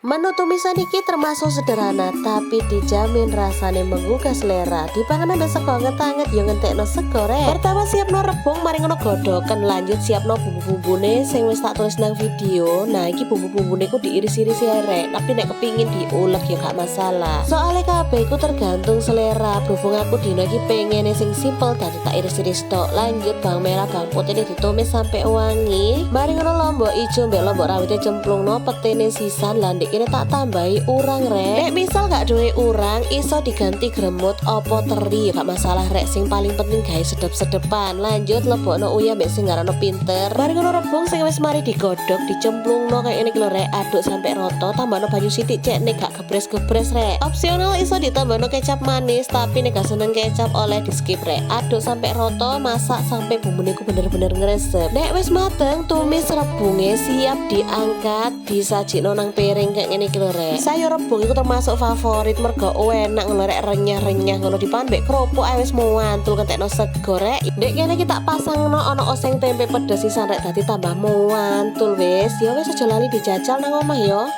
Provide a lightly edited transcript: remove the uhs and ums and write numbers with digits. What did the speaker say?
Menu tumisan iki termasuk sederhana, tapi dijamin rasane menggugah selera. Dipangan ambek sego anget-anget yo ngentekno sego, rek. Pertama siapno rebung, mari ngono godhoken, lanjut siapno bumbu-bumbune sing wis tak tulis nang video. Nah, iki bumbu-bumbune ku diiris-iris ya, rek. Tapi nek kepingin diulek ya gak masalah. Soalnya kabeh iku tergantung selera. Berhubung aku dino iki pengene sing simple, dadi tak iris-iris tok. Lanjut bawang merah, bawang putih ini ditumis sampai wangi. Mari ngono lombok ijo mbek lombok rawite cemplungno, petene sisan. Lah, ndek kene tak tambahi urang, rek. Nek misal gak duwe urang, iso diganti gremut opo teri gak masalah, rek. Sing paling penting gawe sedep-sedepan. Lanjut lebokno uyah mbek sing ngarono pinter. Mari ngono rebung sing wis mari digodhog dicemplungno kayak ngene iki lho, rek. Aduk sampai roto, tambahno banyu sithik cek nek gak gebres-gebres, rek. Opsional iso ditambahno kecap manis, tapi nek gak seneng kecap oleh di skip, rek. Aduk sampai roto, masak sampai bumbune ku bener-bener ngresep. Nek wis mateng, tumis rebunge siap diangkat, disajikno nang piring kayak ngene iki lho, rek. Sayur rebung iku termasuk favorit mergo enak ngono, rek, renyah-renyah ngono, dipangan mbek kerupuk ae wis muantul ngentekno sego, rek. Ndek kene kita pasangno ono oseng tempe pedes sisan, rek, dadi tambah muantul wis. Ya wis, aja lali dijajal nang omah yo.